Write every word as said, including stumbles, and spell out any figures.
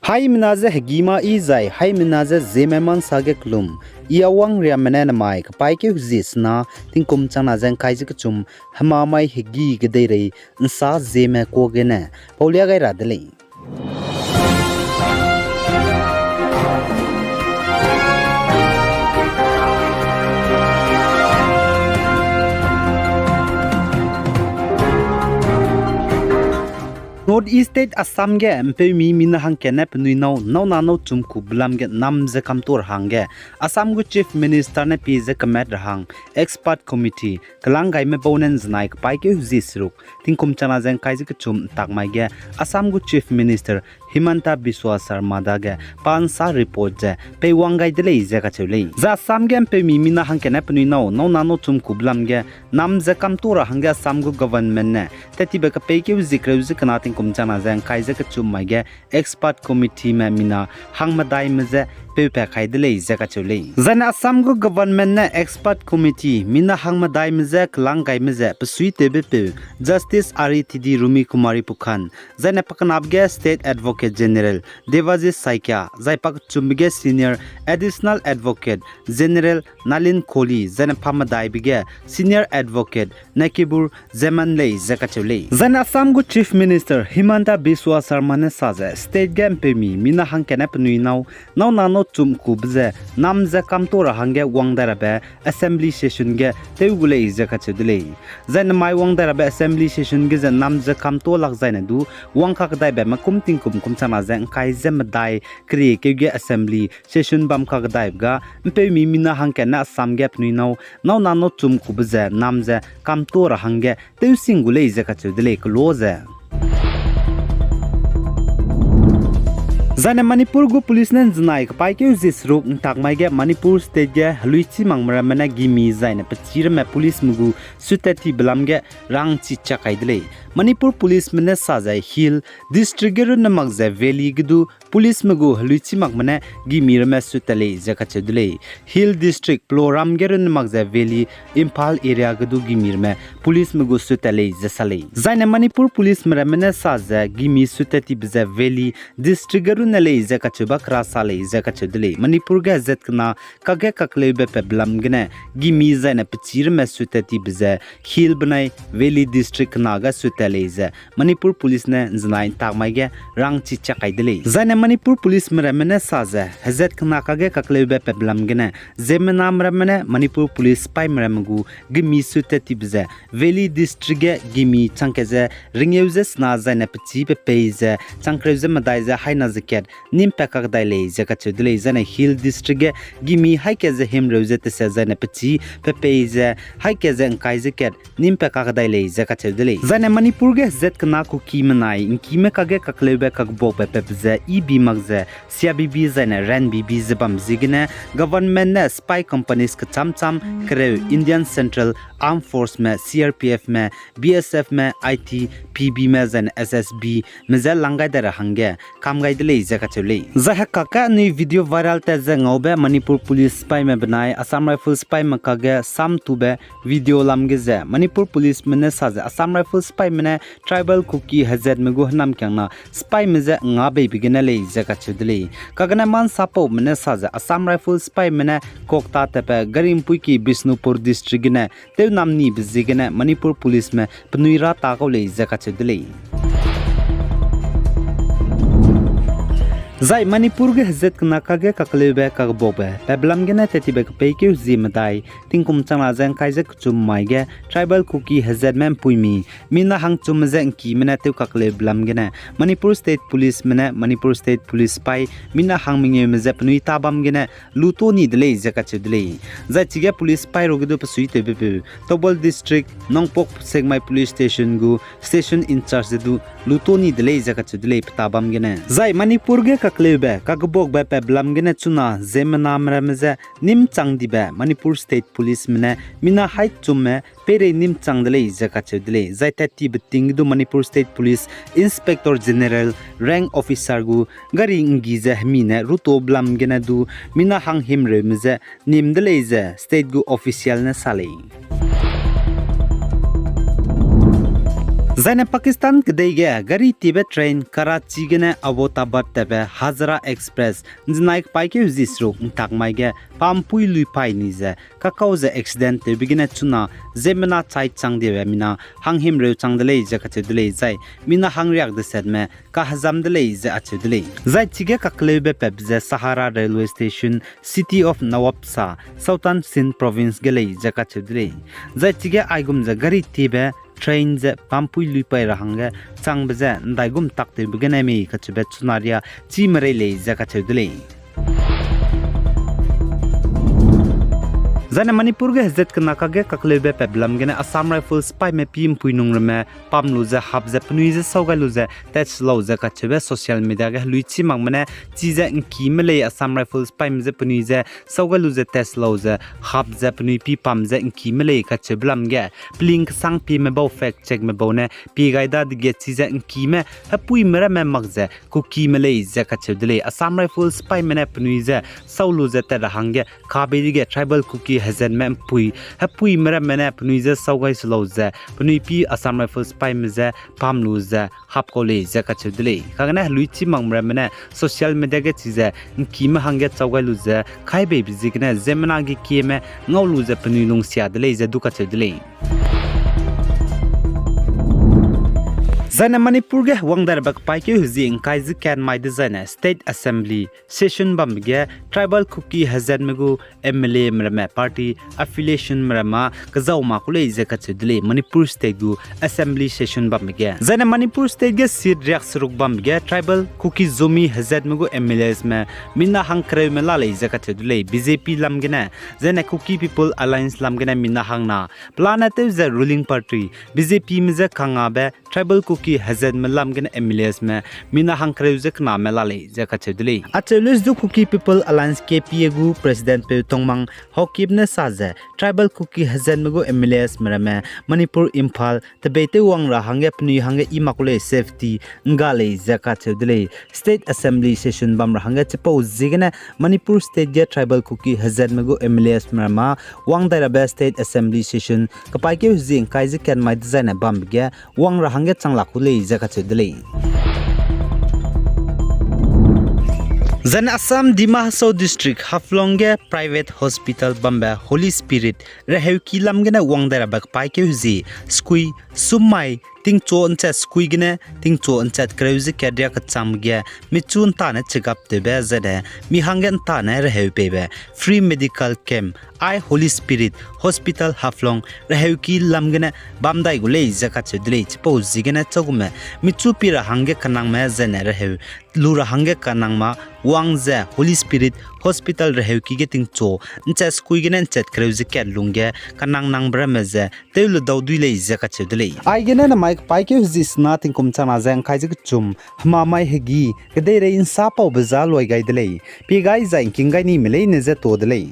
Haimena ze hegî mâ yi zai haimena ze Zeme ma nsa ge kelum, I Awang Riamme ne namai kepaîkeu hezie sena tingkum changna ze ngkai ze kechum, hemamai hegî kedeirei nsa Zeme kuâ gene paulia gai ra de lei. North East State Assam ge mpeumi mina hangkatne penui nâu, nâu na nâu chum ku belam ge nam ze kamtuâ ra hangge, Assam gu Chief Minister ne pie ze kemat ra hang expert committee kelang gaime bau ne nzenai kepaîkeu hezie seruk, tingkum changna ze ngkai ze kechum ntak mai ge, Assam gu Chief Minister Himanta Biswa Sarma dage pa nsa report ze peiwang gai de lei ze kacheu lei. Zai Assam ge mpeumi mina hangkatne penui nâu, nâu na nâu chum ku belam ge, nam ze kamtuâ ra hangge Assam gu government ne, tettibe kepeikeu hezie kereu ze kena tingkum changna ze ngkai ze kechum mai ge, expert committeeme mina hangmedaime je peupat kai de lei ze kacheu lei. Zaine Assam gu government ne expert committee mina hangmedaime je kelang gaime ze pesuitewbe peu Justice Ari T D Rumi Kumari Pukhan, zaine pakenap ge State Advocate General Debajit Saikia, zai pakechumbe ge Senior Additional Advocate General Nalin Kohli, zaine pamedaibe ge Senior Advocate Nakibur Zeman lei ze kacheu lei. Zaine Assam gu Chief Minister Himanta Biswa Sarma ne sa ze state ge mpeumi mina hangkatne penui nâu, nâu na nâu chum kube ze nam ze kamtuâ ra hangge wang dai rabe assembly session ge tew gu lei ze kacheu de lei. Zaine mai wang dai rabe assembly session ge ze nam ze kamtuâ lak zaine du wang kakdaibe mekum tingkum kum changna ze ngkai ze medai keriekeu ge assembly session bam kakdaibe ga mpeumi mina hangkatne Assam ge penui nâu, nâu na nâu chum kube ze nam ze kamtuâ ra hangge tewsing gu lei ze kacheu de lei kelo ze. Zaine Manipur gu police ne nzenai kepaîkeu hezie seruk ntak mai ge Manipur state ge heluichî makme ramme ne gimi zaine pechî ramme policeme gu sutat tibe lam ge rangchi chak kai de lei. Manipur policeme ne sa ze Hill District ge runne mak ze Valley ge du policeme gu heluichî makme ne gimi ramme sutat lei ze kacheu de lei. Hill District Ploram ge runne mak ze Valley, Imphal area ge du gimi ramme policeme gu sutat lei ze sa lei. Zaine Manipur policeme ramme ne sa ze gimi sutat tibe ze Valley District ge runne lei ze kacheu ba kera sa lei ze kacheu de lei. Manipur ge hezat kena kage kakleube pabe lam gene gimi zaine pechî ramme sutat tibe ze Hill benai Valley District kena ge sutat lei ze Manipur police ne nzenai ntak mai ge rangchi chak kai de lei. Zaine Manipur policeme ramme ne sa ze hezat kena kage kakleube pabe lam gene ziemmename ramme ne Manipur police sipaîme ramme gu gimi sutat tibe ze Valley District ge gimi changkat ze ringeu ze sena zaine pechî pe pei ze changkereu ze medai ze haina ze kat nîm pat kakdai lei ze kacheu de lei. Zaine Hill District ge gimi haî kat ze himreu ze teset zaine pechî pe pei ze haî kat ze ngkai ze kat nîm pat kakdai lei ze kacheu de lei. Zaine Manipur ge hezat kena Kuki menai ngkime kage kakleube kakbuakbe pabe ze E B mak ze C R B B zaine R N B B ze bam ziegene government ne spy companies kecham cham kereu Indian Central Armed Forceme, C R P Fme, B S Fme, I T B Bme zaine S S Bme je lang gai dai ra hangge kam gai de lei ze kacheu lei. Zai hekak ge anui video viral tat ze ngaube Manipur police sipaîme benai Assam Rifles sipaîme kage sam tube video lam ge ze Manipur policeme ne sa ze Assam Rifles sipaîme ne tribal Kuki hezatme gu hênamkiangna sipaîme je ngabeibe gene lei ze kacheu de lei. Kagene mansapaume ne sa ze Assam Rifles sipaîme ne Kokta tatbe Garimpui ki Bishnupur District gene tewnam nibe ziegene Manipur policeme penui ra ta kau lei ze kacheu de lei. Zai Manipur ge hezat kena kage kakleube kakbuakbe pabe lam gene tettibe kepeikeu hezie medai tingkum changna ze ngkai ze kechum mai ge tribal Kuki hezatme mpuimi mina hangchumme je ngkime ne tew kakleube lam gene Manipur State Policeme ne Manipur State Police sipaî mina hang mengeume je penui ta bam gene luto ni de lei ze kacheu de lei. Zai chige police sipaî ruge du pesuitewbe peu Thoubal District Nongpok Sekmai Police Station gu station in-charge ze du luto ni de lei ze kacheu de lei peta bam gene. Zai Manipur ge kakleube kakbuakbe pabe lam gene chuna ziemmename ramme je nîmchang dibe Manipur State Policeme ne mina haî chumme peirei nîmchang de lei ze kacheu de lei. Zai tettibe ting ge du Manipur State Police Inspector General rank officer gu gari nggi ze hemi ne rutobe lam gene du mina hang himreume je nîm de lei ze state gu official ne sa lei. Zaine Pakistan kedei ge gari tiebe train Karachi gene Abbottabad tatbe Hazara Express ’nzenai kepaîkeu zi seruk ’ntak mai ge pampui luipaî ni ze kakau ze accident tewbe gene chuna ziemmena chai chang diebe mina hanghimreu chang de lei ze kacheu de lei, zai mina hangriak desetme kahezam de lei ze acheu de lei. Zai chige kakleube patbe ze Sahara Railway Station, City of Nawabshah, Sultan Sindh Province ge lei ze kacheu de lei. Zai chige aigum ze gari tiebe train ze pampui luipaî ra hangge changbe ze ’ndaigum taktewbe gene mei kacheube chuna ria chî merei lei ze kacheu de lei. Zaine Manipur ge hezat kena kage kakleube patbe lam gene Assam Rifles sipaîme pî ’mpui nung ramme pam lu ze hap ze penui je sau gai lu ze tatsi lau ze kacheube social media ge heluichî makme ne chize ’ngkime lei, Assam Rifles sipaîme je penui je sau gai lu ze tatsi lau ze hap ze penui pî pam ze ’ngkime lei kacheube lam ge peling kesang pieme bau fact checkme bau ne pie gai dadege chize ’ngkime hepuime ramme mak ze Kukime lei ze kacheu de lei. Assam Rifles sipaîme ne penui je sau lu ze tat ra hangge kabei dege tribal Kuki hezatme ’mpui hepuime ramme ne penui je sau gai se lau ze penui pî Assam Rifles sipaîme je pam lu ze hap kau lei ze kacheu de lei. Kagene heluichî makme ramme ne social media ge chize ’ngkime hangge chau gai lu ze kaibeibe ziegene ziemmena ge kieme ngau lu ze penui lungsia de lei ze du kacheu de lei. Zaine Manipur ge wang dai rabe kepaîkeu hezi ’ngkai ze kat mai dezaine State Assembly session bambe ge tribal Kuki hezatme gu M L Ame ramme party affiliationme ramme kezau ma ku lei ze kacheu de lei Manipur State gu Assembly session bambe ge. Zaine Manipur State ge seat riak seruk bambe ge tribal Kuki Zomi hezatme gu M L Asme mina hangkereume la lei ze kacheu de lei B J P lam gene. Zaine Kuki People Alliance lam gene mina hangna pelane tew ze ruling party B J Pme je kangabe tribal Kuki hezatme lam gene M L Asme mina hangkereu ze kename la lei ze kacheu de lei. Acheu lei du Kuki People Alliance K P A gu presidentpeu Tongmang Haokip ne sa ze tribal Kuki hezatme gu M L Asme ramme Manipur Imphal tebeitew wang ra hangge penui hangge i mak ku lei safety ’ngga lei ze kacheu de lei. State Assembly session bam ra hangge chipau ziegene Manipur State ge tribal Kuki hezatme gu M L Asme ramme wang dai rabe State Assembly session kepaîkeu hezi ’ngkai ze kat mai dezaine bambe ge wang ra hangge chang la ku lei ze kacheu de lei. Zaine Assam Dima Hasao District Haflong ge private hospital bambe Holy Spirit reheuki lam gene wang dai rabe kepaîkeu hezi sekui summai tingchu ’nchat sekui gene tingchu ’nchat kereu ze kat riak kechangbe ge michu ’ntane checkup tewbe zaine mi hangge ’ntane reheu peibe free medical camp ai Holy Spirit Hospital Haflong reheuki lam gene bam dai gu lei ze kacheu de lei. Chipau ziegene chagume michu pi ra hangge kenangme zaine reheu lu ra hangge kenangme wang ze Holy Spirit Hospital reheuki ge tingchu ’nchat sekui gene ’nchat kereu ze kat lungge kenang nangbe ramme ze tew le dau dui lei ze kacheu de lei. Aigene namai kepaîkeu hezi sena tingkum changna ze ’ngkai ze kechum hemamai hegî kedeirei ’nsapaube za luai gai de lei. Pie gai zai ’ngking gai nime leine je tuâ de lei.